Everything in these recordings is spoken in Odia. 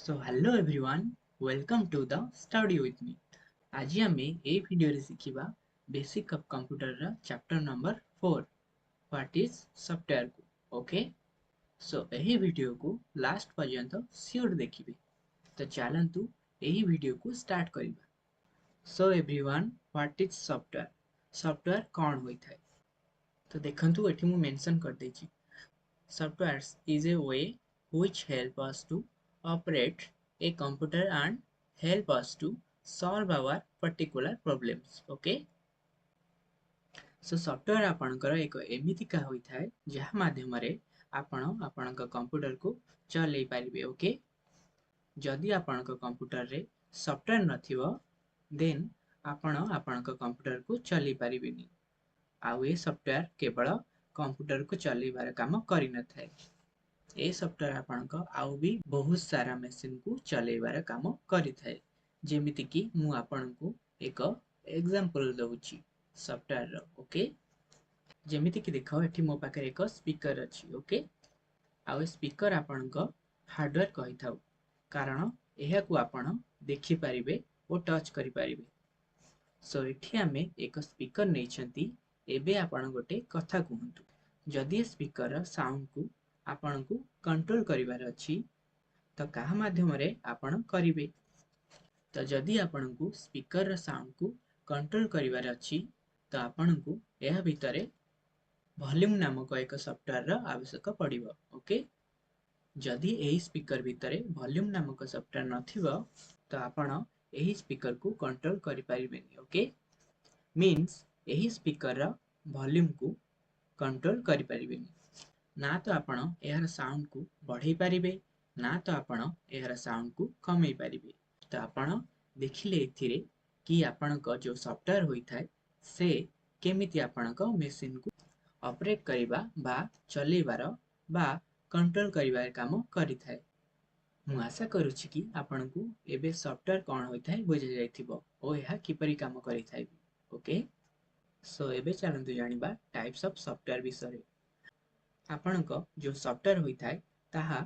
So hello everyone, welcome to the study with me. ଆଜି ଆମେ ଏଇ ଭିଡ଼ିଓରେ ଶିଖିବା ବେସିକ୍ ଅଫ୍ କମ୍ପ୍ୟୁଟରର ଚାପ୍ଟର ନମ୍ବର 4, what is ସଫ୍ଟୱେୟାରକୁ। Okay, so ଏହି ଭିଡ଼ିଓକୁ ଲାଷ୍ଟ ପର୍ଯ୍ୟନ୍ତ ସିଓର ଦେଖିବେ। ତ ଚାଲନ୍ତୁ ଏହି ଭିଡ଼ିଓକୁ ଷ୍ଟାର୍ଟ କରିବା। So everyone, what is software? Software କ'ଣ ହୋଇଥାଏ? ତ ଦେଖନ୍ତୁ, ଏଠି ମୁଁ ମେନସନ୍ କରିଦେଇଛି, softwares is a way which help us to operate a computer and help us to solve our particular problems. Okay, so software ଆପଣଙ୍କର ଏକ ଏମିତିକା ହୋଇଥାଏ ଯାହା ମାଧ୍ୟମରେ ଆପଣ ଆପଣଙ୍କ କମ୍ପ୍ୟୁଟରକୁ ଚଲେଇ ପାରିବେ। ଓକେ, ଯଦି ଆପଣଙ୍କ କମ୍ପ୍ୟୁଟରରେ ସଫ୍ଟୱେୟାର ନଥିବ, ଦେନ୍ ଆପଣ ଆପଣଙ୍କ କମ୍ପ୍ୟୁଟରକୁ ଚଲେଇ ପାରିବେନି। ଆଉ ଏ ସଫ୍ଟୱେୟାର କେବଳ କମ୍ପ୍ୟୁଟରକୁ ଚଲେଇବାର କାମ କରିନଥାଏ, ଏ ସଫ୍ଟୱେୟାର ଆପଣଙ୍କ ଆଉ ବି ବହୁତ ସାରା ମେସିନକୁ ଚଲେଇବାର କାମ କରିଥାଏ। ଯେମିତିକି ମୁଁ ଆପଣଙ୍କୁ ଏକ ଏକ୍ଜାମ୍ପଲ ଦେଉଛି ସଫ୍ଟୱେୟାରର। ଓକେ, ଯେମିତିକି ଦେଖ, ଏଠି ମୋ ପାଖରେ ଏକ ସ୍ପିକର ଅଛି। ଓକେ, ଆଉ ଏ ସ୍ପିକର ଆପଣଙ୍କ ହାର୍ଡ଼ୱେର କହିଥାଉ, କାରଣ ଏହାକୁ ଆପଣ ଦେଖିପାରିବେ ଓ ଟଚ୍ କରିପାରିବେ। ସୋ ଏଠି ଆମେ ଏକ ସ୍ପିକର ନେଇଛନ୍ତି। ଏବେ ଆପଣ ଗୋଟେ କଥା କୁହନ୍ତୁ, ଯଦି ଏ ସ୍ପିକରର ସାଉଣ୍ଡକୁ ଆପଣଙ୍କୁ କଣ୍ଟ୍ରୋଲ କରିବାର ଅଛି, ତ କାହା ମାଧ୍ୟମରେ ଆପଣ କରିବେ? ତ ଯଦି ଆପଣଙ୍କୁ ସ୍ପିକରର ସାଉଣ୍ଡକୁ କଣ୍ଟ୍ରୋଲ କରିବାର ଅଛି, ତ ଆପଣଙ୍କୁ ଏହା ଭିତରେ ଭଲ୍ୟୁମ୍ ନାମକ ଏକ ସଫ୍ଟୱେୟାରର ଆବଶ୍ୟକ ପଡ଼ିବ। ଓକେ, ଯଦି ଏହି ସ୍ପିକର ଭିତରେ ଭଲ୍ୟୁମ୍ ନାମକ ସଫ୍ଟୱେୟାର ନଥିବ, ତ ଆପଣ ଏହି ସ୍ପିକରକୁ କଣ୍ଟ୍ରୋଲ କରିପାରିବେନି। ଓକେ, ମିନ୍ସ ଏହି ସ୍ପିକରର ଭଲ୍ୟୁମକୁ କଣ୍ଟ୍ରୋଲ କରିପାରିବେନି। ନା ତ ଆପଣ ଏହାର ସାଉଣ୍ଡକୁ ବଢ଼େଇ ପାରିବେ, ନା ତ ଆପଣ ଏହାର ସାଉଣ୍ଡକୁ କମେଇ ପାରିବେ। ତ ଆପଣ ଦେଖିଲେ ଏଥିରେ କି ଆପଣଙ୍କ ଯେଉଁ ସଫ୍ଟୱେୟାର ହୋଇଥାଏ, ସେ କେମିତି ଆପଣଙ୍କ ମେସିନକୁ ଅପରେଟ୍ କରିବା ବା ଚଲେଇବାର ବା କଣ୍ଟ୍ରୋଲ କରିବାର କାମ କରିଥାଏ। ମୁଁ ଆଶା କରୁଛି କି ଆପଣଙ୍କୁ ଏବେ ସଫ୍ଟୱେୟାର କ'ଣ ହୋଇଥାଏ ବୁଝାଯାଇଥିବ ଓ ଏହା କିପରି କାମ କରିଥାଏ। ଓକେ, ସୋ ଏବେ ଚାଲନ୍ତୁ ଜାଣିବା ଟାଇପ୍ସ ଅଫ୍ ସଫ୍ଟୱେୟାର ବିଷୟରେ। ଆପଣଙ୍କ ଯେଉଁ ସଫ୍ଟୱେୟାର ହୋଇଥାଏ, ତାହା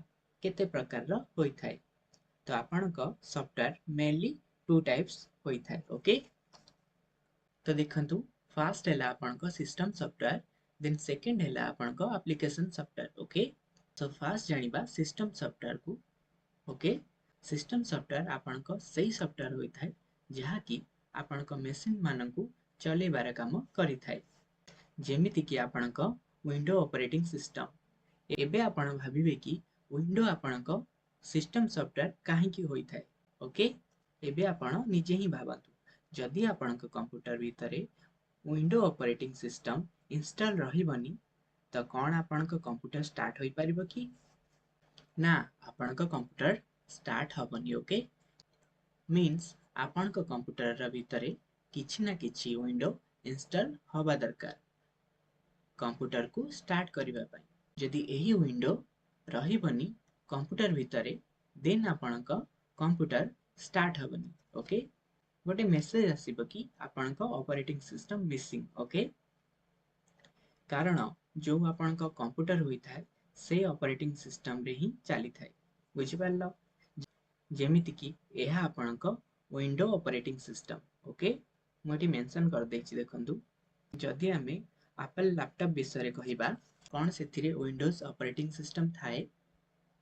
କେତେ ପ୍ରକାରର ହୋଇଥାଏ? ତ ଆପଣଙ୍କ ସଫ୍ଟୱେୟାର ମେନଲି 2 ଟାଇପ୍ସ ହୋଇଥାଏ। ଓକେ, ତ ଦେଖନ୍ତୁ, ଫାର୍ଷ୍ଟ ହେଲା ଆପଣଙ୍କ ସିଷ୍ଟମ ସଫ୍ଟୱେୟାର, ଦେନ୍ ସେକେଣ୍ଡ ହେଲା ଆପଣଙ୍କ application software. Okay, so first ଜାଣିବା ସିଷ୍ଟମ ସଫ୍ଟୱେୟାରକୁ। ଓକେ, ସିଷ୍ଟମ ସଫ୍ଟୱେୟାର ଆପଣଙ୍କ ସେଇ ସଫ୍ଟୱେୟାର ହୋଇଥାଏ ଯାହାକି ଆପଣଙ୍କ ମେସିନ୍ ମାନଙ୍କୁ ଚଲେଇବାର କାମ କରିଥାଏ, ଯେମିତିକି ଆପଣଙ୍କ ୱିଣ୍ଡୋ ଅପରେଟିଂ ସିଷ୍ଟମ। ଏବେ ଆପଣ ଭାବିବେ କି ୱିଣ୍ଡୋ ଆପଣଙ୍କ ସିଷ୍ଟମ ସଫ୍ଟୱେୟାର କାହିଁକି ହୋଇଥାଏ? ଓକେ, ଏବେ ଆପଣ ନିଜେ ହିଁ ଭାବନ୍ତୁ, ଯଦି ଆପଣଙ୍କ କମ୍ପ୍ୟୁଟର ଭିତରେ ୱିଣ୍ଡୋ ଅପରେଟିଂ ସିଷ୍ଟମ ଇନଷ୍ଟଲ୍ ରହିବନି, ତ କ'ଣ ଆପଣଙ୍କ କମ୍ପ୍ୟୁଟର ଷ୍ଟାର୍ଟ ହୋଇପାରିବ କି? ନା, ଆପଣଙ୍କ କମ୍ପ୍ୟୁଟର ଷ୍ଟାର୍ଟ ହେବନି। ଓକେ, ମିନ୍ସ ଆପଣଙ୍କ କମ୍ପ୍ୟୁଟରର ଭିତରେ କିଛି ନା କିଛି ୱିଣ୍ଡୋ ଇନଷ୍ଟଲ୍ ହେବା ଦରକାର କମ୍ପ୍ୟୁଟରକୁ ଷ୍ଟାର୍ଟ କରିବା ପାଇଁ। ଯଦି ଏହି ୱିଣ୍ଡୋ ରହିବନି କମ୍ପ୍ୟୁଟର ଭିତରେ, ଦେନ୍ ଆପଣଙ୍କ କମ୍ପ୍ୟୁଟର ଷ୍ଟାର୍ଟ ହେବନି। ଓକେ, ଗୋଟେ ମେସେଜ ଆସିବ କି ଆପଣଙ୍କ ଅପରେଟିଂ ସିଷ୍ଟମ ମିସିଂ। ଓକେ, କାରଣ ଯେଉଁ ଆପଣଙ୍କ କମ୍ପ୍ୟୁଟର ହୋଇଥାଏ, ସେ ଅପରେଟିଂ ସିଷ୍ଟମରେ ହିଁ ଚାଲିଥାଏ। ବୁଝିପାରିଲ? ଯେମିତିକି ଏହା ଆପଣଙ୍କ ୱିଣ୍ଡୋ ଅପରେଟିଂ ସିଷ୍ଟମ। ଓକେ, ମୁଁ ଏଠି ମେନସନ୍ କରିଦେଇଛି, ଦେଖନ୍ତୁ। ଯଦି ଆମେ ଆପଲ୍ ଲାପଟପ୍ ବିଷୟରେ କହିବା, କ'ଣ ସେଥିରେ ୱିଣ୍ଡୋଜ୍ ଅପରେଟିଂ ସିଷ୍ଟମ ଥାଏ?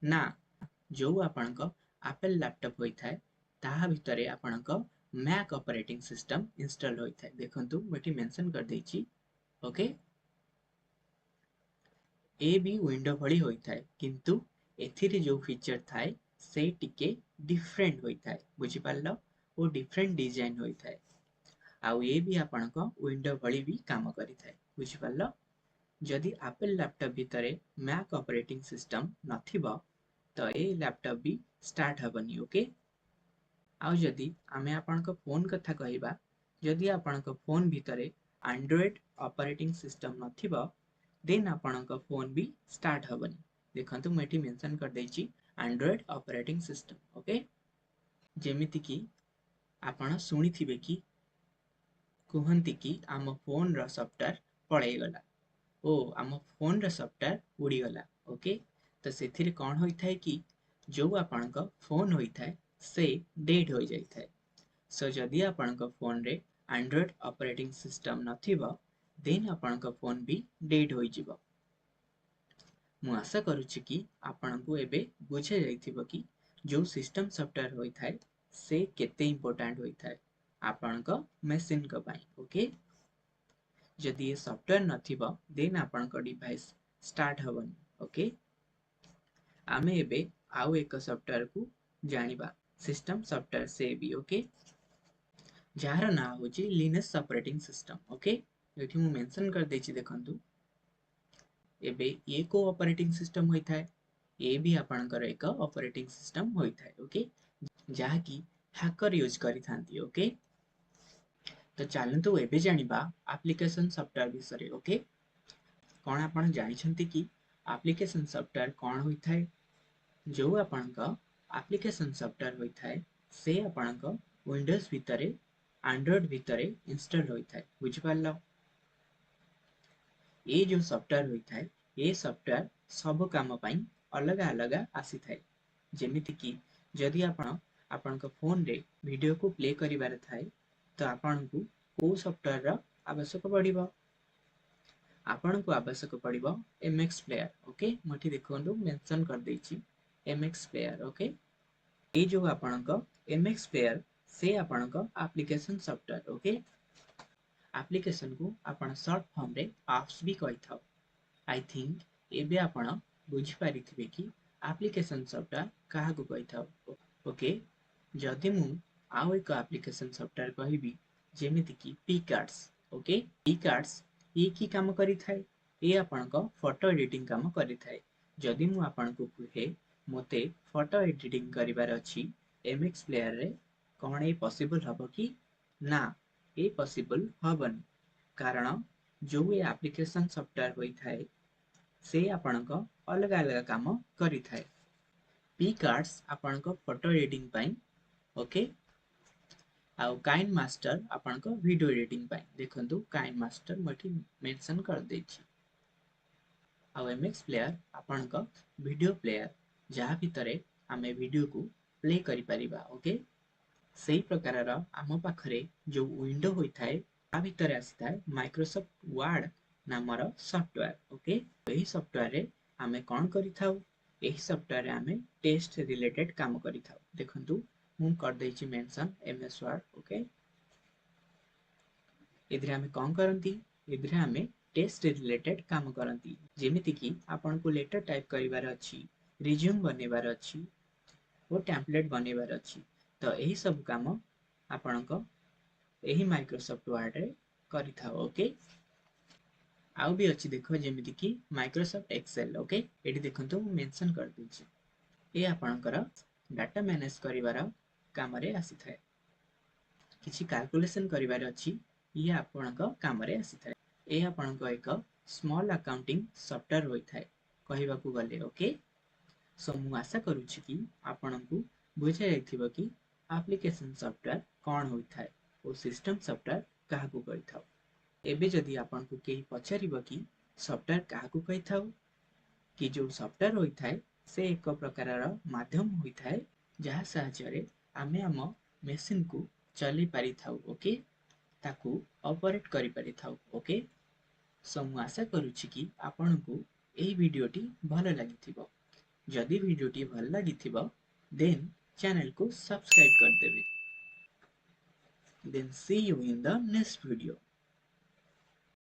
ନା, ଯେଉଁ ଆପଣଙ୍କ ଆପଲ୍ ଲାପଟପ୍ ହୋଇଥାଏ, ତାହା ଭିତରେ ଆପଣଙ୍କ ମ୍ୟାକ୍ ଅପରେଟିଂ ସିଷ୍ଟମ ଇନଷ୍ଟଲ୍ ହୋଇଥାଏ। ଦେଖନ୍ତୁ, ମୁଁ ଏଠି ମେନସନ୍ କରିଦେଇଛି। ଓକେ, ଏ ବି ୱିଣ୍ଡୋ ଭଳି ହୋଇଥାଏ, କିନ୍ତୁ ଏଥିରେ ଯେଉଁ ଫିଚର ଥାଏ ସେ ଟିକେ ଡିଫରେଣ୍ଟ ହୋଇଥାଏ। ବୁଝିପାରିଲ? ଓ ଡିଫରେଣ୍ଟ ଡିଜାଇନ ହୋଇଥାଏ, ଆଉ ଏ ବି ଆପଣଙ୍କ ୱିଣ୍ଡୋ ଭଳି ବି କାମ କରିଥାଏ। ବୁଝିପାରିଲ? ଯଦି ଆପଲ୍ ଲାପଟପ୍ ଭିତରେ ମ୍ୟାକ୍ ଅପରେଟିଂ ସିଷ୍ଟମ ନଥିବ, ତ ଏ ଲାପଟପ୍ ବି ଷ୍ଟାର୍ଟ ହେବନି। ଓକେ, ଆଉ ଯଦି ଆମେ ଆପଣଙ୍କ ଫୋନ୍ କଥା କହିବା, ଯଦି ଆପଣଙ୍କ ଫୋନ୍ ଭିତରେ ଆଣ୍ଡ୍ରଏଡ୍ ଅପରେଟିଂ ସିଷ୍ଟମ ନଥିବ, ଦେନ୍ ଆପଣଙ୍କ ଫୋନ୍ ବି ଷ୍ଟାର୍ଟ ହେବନି। ଦେଖନ୍ତୁ, ମୁଁ ଏଠି ମେନସନ୍ କରିଦେଇଛି ଆଣ୍ଡ୍ରଏଡ୍ ଅପରେଟିଂ ସିଷ୍ଟମ। ଓକେ, ଯେମିତିକି ଆପଣ ଶୁଣିଥିବେ କି କୁହନ୍ତି କି ଆମ ଫୋନ୍ର ସଫ୍ଟୱେୟାର ପଳେଇଗଲା ଓ ଆମ ଫୋନ୍ର ସଫ୍ଟୱେୟାର ଉଡ଼ିଗଲା। ଓକେ, ତ ସେଥିରେ କ'ଣ ହୋଇଥାଏ କି ଯେଉଁ ଆପଣଙ୍କ ଫୋନ୍ ହୋଇଥାଏ, ସେ ଡେଡ୍ ହୋଇଯାଇଥାଏ। ସୋ ଯଦି ଆପଣଙ୍କ ଫୋନ୍ରେ ଆଣ୍ଡ୍ରଏଡ଼୍ ଅପରେଟିଂ ସିଷ୍ଟମ୍ ନଥିବ, ଦେନ୍ ଆପଣଙ୍କ ଫୋନ୍ ବି ଡେଡ୍ ହୋଇଯିବ। ମୁଁ ଆଶା କରୁଛି କି ଆପଣଙ୍କୁ ଏବେ ବୁଝାଯାଇଥିବ କି ଯେଉଁ ସିଷ୍ଟମ୍ ସଫ୍ଟୱେର୍ ହୋଇଥାଏ, ସେ କେତେ ଇମ୍ପୋର୍ଟାଣ୍ଟ ହୋଇଥାଏ ଆପଣଙ୍କ ମେସିନ୍ଙ୍କ ପାଇଁ। ଓକେ, ଯଦି ଏ ସଫ୍ଟୱେର୍ ନଥିବ, ଦେନ୍ ଆପଣଙ୍କ ଡିଭାଇସ୍ ଷ୍ଟାର୍ଟ ହେବନି। ଓକେ, ଆମେ ଏବେ ଆଉ ଏକ ସଫ୍ଟୱେର୍କୁ ଜାଣିବା, ସିଷ୍ଟମ୍ ସଫ୍ଟୱେର୍ ସେ ବି। ଓକେ, ଯାହାର ନାଁ ହେଉଛି ଲିନକ୍ସ ଅପରେଟିଂ ସିଷ୍ଟମ୍। ଓକେ, ଏଠି ମୁଁ ମେନସନ୍ କରିଦେଇଛି, ଦେଖନ୍ତୁ। ଏବେ ଇଏ କେଉଁ ଅପରେଟିଂ ସିଷ୍ଟମ୍ ହୋଇଥାଏ? ଏ ବି ଆପଣଙ୍କର ଏକ ଅପରେଟିଂ ସିଷ୍ଟମ୍ ହୋଇଥାଏ। ଓକେ, ଯାହାକି ହ୍ୟାକର ୟୁଜ୍ କରିଥାନ୍ତି। ଓକେ, ତ ଚାଲନ୍ତୁ ଏବେ ଜାଣିବା ଆପ୍ଲିକେସନ୍ ସଫ୍ଟୱେର୍ ବିଷୟରେ। ଓକେ, କ'ଣ ଆପଣ ଜାଣିଛନ୍ତି କି ଆପ୍ଲିକେସନ୍ ସଫ୍ଟୱେର୍ କ'ଣ ହୋଇଥାଏ? ଯେଉଁ ଆପଣଙ୍କ ଆପ୍ଲିକେସନ୍ ସଫ୍ଟୱେର୍ ହୋଇଥାଏ, ସେ ଆପଣଙ୍କ ୱିଣ୍ଡୋଜ୍ ଭିତରେ, ଆଣ୍ଡ୍ରଏଡ଼୍ ଭିତରେ ଇନଷ୍ଟଲ୍ ହୋଇଥାଏ। ବୁଝିପାରିଲ? ଏ ଯେଉଁ ସଫ୍ଟୱେର୍ ହୋଇଥାଏ, ଏ ସଫ୍ଟୱେର୍ ସବୁ କାମ ପାଇଁ ଅଲଗା ଅଲଗା ଆସିଥାଏ। ଯେମିତିକି ଯଦି ଆପଣ ଆପଣଙ୍କ ଫୋନରେ ଭିଡ଼ିଓକୁ ପ୍ଲେ କରିବାର ଥାଏ, ତ ଆପଣଙ୍କୁ କେଉଁ ସଫ୍ଟୱେର୍ର ଆବଶ୍ୟକ ପଡ଼ିବ? ଆପଣଙ୍କୁ ଆବଶ୍ୟକ ପଡ଼ିବ ଏମ୍ ଏକ୍ସ ପ୍ଲେୟାର। ଓକେ, ମୁଁ ଏଠି ଦେଖନ୍ତୁ ମେନସନ୍ କରିଦେଇଛି ଏମ୍ ଏକ୍ସ ପ୍ଲେୟାର। ଓକେ, ଏଇ ଯେଉଁ ଆପଣଙ୍କ ଏମ୍ ଏକ୍ସ ପ୍ଲେୟାର, ସେ ଆପଣଙ୍କ ଆପ୍ଲିକେସନ୍ ସଫ୍ଟୱେର୍। ଓକେ, ଆପ୍ଲିକେସନକୁ ଆପଣ ସର୍ଟ ଫର୍ମରେ ଆପ୍ସ ବି କହିଥାଉ। I think ଏବେ ଆପଣ ବୁଝିପାରିଥିବେ କି ଆପ୍ଲିକେସନ୍ ସଫ୍ଟୱେର୍ କାହାକୁ କହିଥାଉ। ଓକେ, ଯଦି ମୁଁ ଆଉ ଏକ ଆପ୍ଲିକେସନ୍ ସଫ୍ଟୱେର୍ କହିବି, ଯେମିତିକି P cards. Okay, P cards ଇଏ କି କାମ କରିଥାଏ? ଏ ଆପଣଙ୍କ ଫଟୋ ଏଡିଟିଂ କାମ କରିଥାଏ। ଯଦି ମୁଁ ଆପଣଙ୍କୁ କୁହେ ମୋତେ ଫଟୋ ଏଡିଟିଂ କରିବାର ଅଛି ଏମ୍ ଏକ୍ସ ପ୍ଲେୟାରରେ, କ'ଣ ଏ ପସିବଲ୍ ହେବ କି? ନା, ଏ ପସିବଲ୍ ହେବନି, କାରଣ ଯେଉଁ ଏ ଆପ୍ଲିକେସନ୍ ସଫ୍ଟୱେର୍ ହୋଇଥାଏ, ସେ ଆପଣଙ୍କ ଅଲଗା ଅଲଗା କାମ କରିଥାଏ। ପି କାର୍ଡସ୍ ଆପଣଙ୍କ ଫଟୋ ଏଡିଟିଂ ପାଇଁ। ଓକେ, ଆଉ କାଇନ୍ ମାଷ୍ଟର ଆପଣଙ୍କ ଭିଡ଼ିଓ ଏଡିଟିଂ ପାଇଁ। ଦେଖନ୍ତୁ, କାଇନ୍ ମାଷ୍ଟର ମୁଁ ଏଠି ମେନସନ୍ କରିଦେଇଛି। ଆଉ ଏମ୍ ଏକ୍ସ ପ୍ଲେୟାର ଆପଣଙ୍କ ଭିଡ଼ିଓ ପ୍ଲେୟାର, ଯାହା ଭିତରେ ଆମେ ଭିଡ଼ିଓକୁ ପ୍ଲେ କରିପାରିବା। ଓକେ, ସେଇ ପ୍ରକାରର ଆମ ପାଖରେ ଯେଉଁ ୱିଣ୍ଡୋ ହୋଇଥାଏ, ତା ଭିତରେ ଆସିଥାଏ ମାଇକ୍ରୋସଫ୍ଟ ୱାର୍ଡ ନାମର ସଫ୍ଟୱେର୍। ଓକେ, ଏହି ସଫ୍ଟୱେର୍ରେ ଆମେ କ'ଣ କରିଥାଉ? ଏହି ସଫ୍ଟୱେର୍ରେ ଆମେ ଟେଷ୍ଟ ରିଲେଟେଡ୍ କାମ କରିଥାଉ। ଦେଖନ୍ତୁ, ମୁଁ କରିଦେଇଛି mention M S word. Okay, ଏଥିରେ ଆମେ କ'ଣ କରନ୍ତି? ଏଥିରେ ଆମେ ଟେଷ୍ଟ ରିଲେଟେଡ୍ କାମ କରନ୍ତି, ଯେମିତିକି ଆପଣଙ୍କୁ ଲେଟର ଟାଇପ୍ କରିବାର ଅଛି, ରିଜ୍ୟୁମ୍ ବନେଇବାର ଅଛି ଓ ଟେମ୍ପଲେଟ୍ ବନେଇବାର ଅଛି, ତ ଏହି ସବୁ କାମ ଆପଣଙ୍କ ଏହି ମାଇକ୍ରୋସଫ୍ଟ ୱାର୍ଡରେ କରିଥାଉ। ଓକେ, ଆଉ ବି ଅଛି ଦେଖ, ଯେମିତିକି ମାଇକ୍ରୋସଫ୍ଟ ଏକ୍ସେଲ। ଓକେ, ଏଠି ଦେଖନ୍ତୁ, ମୁଁ ମେନସନ୍ କରିଦେଇଛି। ଏ ଆପଣଙ୍କର ଡାଟା ମ୍ୟାନେଜ କରିବାର କାମରେ ଆସିଥାଏ। କିଛି କାଲକୁଲେସନ୍ କରିବାର ଅଛି, ଇଏ ଆପଣଙ୍କ କାମରେ ଆସିଥାଏ। ଏ ଆପଣଙ୍କ ଏକ ସ୍ମଲ୍ ଆକାଉଣ୍ଟିଂ ସଫ୍ଟୱେର୍ ହୋଇଥାଏ କହିବାକୁ ଗଲେ। ଓକେ, ସୋ ମୁଁ ଆଶା କରୁଛି କି ଆପଣଙ୍କୁ ବୁଝାଯାଇଥିବ କି ଆପ୍ଲିକେସନ୍ ସଫ୍ଟୱେର୍ କ'ଣ ହୋଇଥାଏ ଓ ସିଷ୍ଟମ୍ ସଫ୍ଟୱେର୍ କାହାକୁ କହିଥାଉ। ଏବେ ଯଦି ଆପଣଙ୍କୁ କେହି ପଚାରିବ କି ସଫ୍ଟୱେର୍ କାହାକୁ କହିଥାଉ, କି ଯେଉଁ ସଫ୍ଟୱେର୍ ହୋଇଥାଏ, ସେ ଏକ ପ୍ରକାରର ମାଧ୍ୟମ ହୋଇଥାଏ, ଯାହା ସାହାଯ୍ୟରେ ଆମେ ଆମ ମେସିନ୍କୁ ଚଲେଇ ପାରିଥାଉ। ଓକେ, ତାକୁ ଅପରେଟ୍ କରିପାରିଥାଉ। ଓକେ, ସୋ ମୁଁ ଆଶା କରୁଛି କି ଆପଣଙ୍କୁ ଏହି ଭିଡ଼ିଓଟି ଭଲ ଲାଗିଥିବ। ଯଦି ଭିଡ଼ିଓଟି ଭଲ ଲାଗିଥିବ, ଦେନ୍ ଚ୍ୟାନେଲକୁ ସବସ୍କ୍ରାଇବ୍ କରିଦେବେ। Then see you in the next video.